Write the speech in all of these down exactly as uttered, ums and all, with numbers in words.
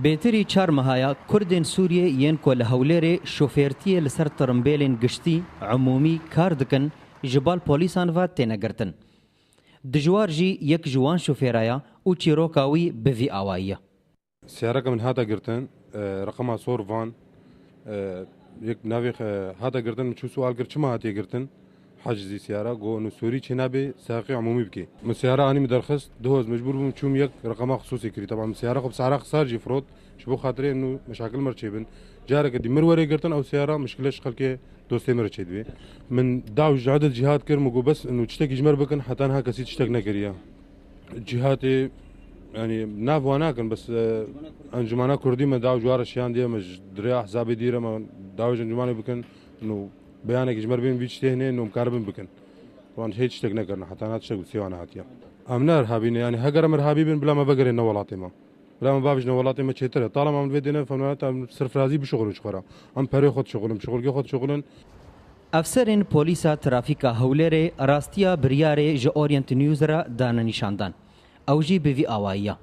Bêtirî çar mehaya Kurdên Sûriyê yên ku li Hewlêrê şofêrtiyê li ser tirimbêlên giştî, umûmî, kar dikin, ji bal polîsan ve têne girtin. Dijwar jî yek ji wan şofêra ye û çîroka wî bi vî awayî ye. Seyareke min hate girtin, e, reqema sor van, e, yek navê xe-, hate girtin, min çû sual kir, çima hatiye girtin? Hacizî seyara, got, "Inu sorî çênabê, seqî umûmî bikê." Min seyara anî min derxist, duhoz mecbûr bûm, çûm yek reqema xisûsê kirî. Teban min seyara xwe bi sara xisar jî firot, ji bo xatirê inu meşakil mir çêbin. Careke dî mir were girtin, ew seyara mişkile ji xelkê dostê mir çêdibê. Min daw ji edet cîhat kir, min got, "Bes inu tiştekî ji mir bikin, heta niha kesî tiştek nekiriye." Cîhatê, yanî nav wan nakin, bes, e, Encumana Kurdî me daw ji wan re şiyandiye, me ji dirêya ehzabê dî re me daw ji encumane bikin, inu beyanekî ji me re bên vî tiştê hene, inu em karibin bikin. Wan hêç tiştek nekirine, heta niha tiştek bi sê wan hatiye. Em ne irhabî ne, yanî heger em irhabî bin, bila me vegerên ne welatê me. Bila me bavêjine welatê me çêtir e. Talama em li vê dêne fewnerata em serfirazî bişuxulin ji xwe re. Em perê xwe dişuxulin, bi şuxulkê xwe dişuxulin. Efserên Polîsa Trafîka Hewlêrê rastiya biryarê ji Orient News re dane nîşandan. Ew jî bi vî awayî ye.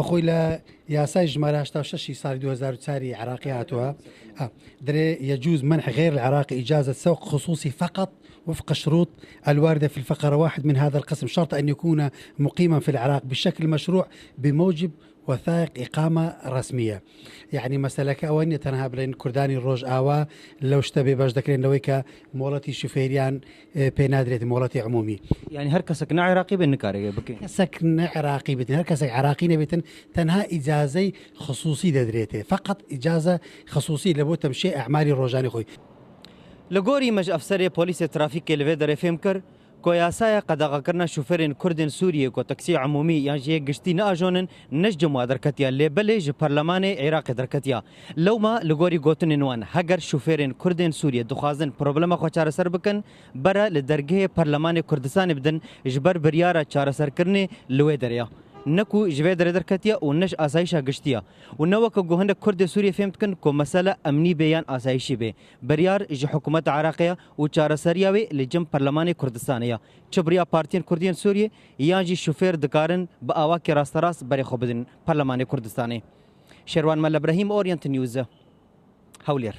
خۆی لە یاسای ژمارە هەشتا و شەش ی ساڵی دوو هەزار و چوار ی عێراقی هاتووە. آه، درێ يجوز منع غير العراقي إجازة سوق خصوصي فقط وفق الشروط الواردة في الفقرة واحد من هذا القسم، شرط أن يكون مقيما في العراق بشكل مشروع بموجب وثائق إقامة رسمية. یعنی مەسەلەکە ئەوە نییە تەنها بڵێن کوردانی ڕۆژئاوا لەو شتە بێبەش دەکرێن لەوەی کە مۆڵەتی شوفێریان، ئێ، پێ نادرێت، مۆڵەتی عمومی. یعنی هەر کەسێک نە عێراقی بێ نکارێ بکەین. کەسێک نە عێراقی بێتن، هەر کەسێک عێراقی نەبێتن، تەنها ئیجازەی خصوصی دەدرێتێ. فقط ئیجازە خصوصی لە بۆ تەمشێ ئەعمالی ڕۆژانی خۆی. Li gorî me ji efserê polîsê trafîkê li vê derê fêm kir ku yasaya qedexekirina şofêrên Kurdên Sûriyê ku taksî umûmî yan jî yê giştî neajonin, ne ji cem wa derketiye, lê belê ji Perlemanê Iraqê derketiye. Lewma li gorî gotinên wan, heger şofêrên Kurdên Sûriyê dixwazin problema xwe çareser bikin, bere li dergehê Perlemanê Kurdistanê bidin, ji ber biryara çareserkirinê li wê derê ye. Ne ku ji vê derê derketiye û ne ji asayîşa giştî ye. Û ne weke ku hinek Kurdê Sûriyê fêm dikin ku mesele emnî bê yan asayîşî bê. Biryar ji hikûmeta Iraqê ye û çareseriya wê li cem Perlemanê Kurdistanê ye. Çi bi riya partiyên Kurdiyên Sûriyê yan jî şofêr dikarin bi awakî rasterast berê xwe bidin Perlemanê Kurdistanê. Şerwan Mele Brehîm, Orient News, Hewlêr.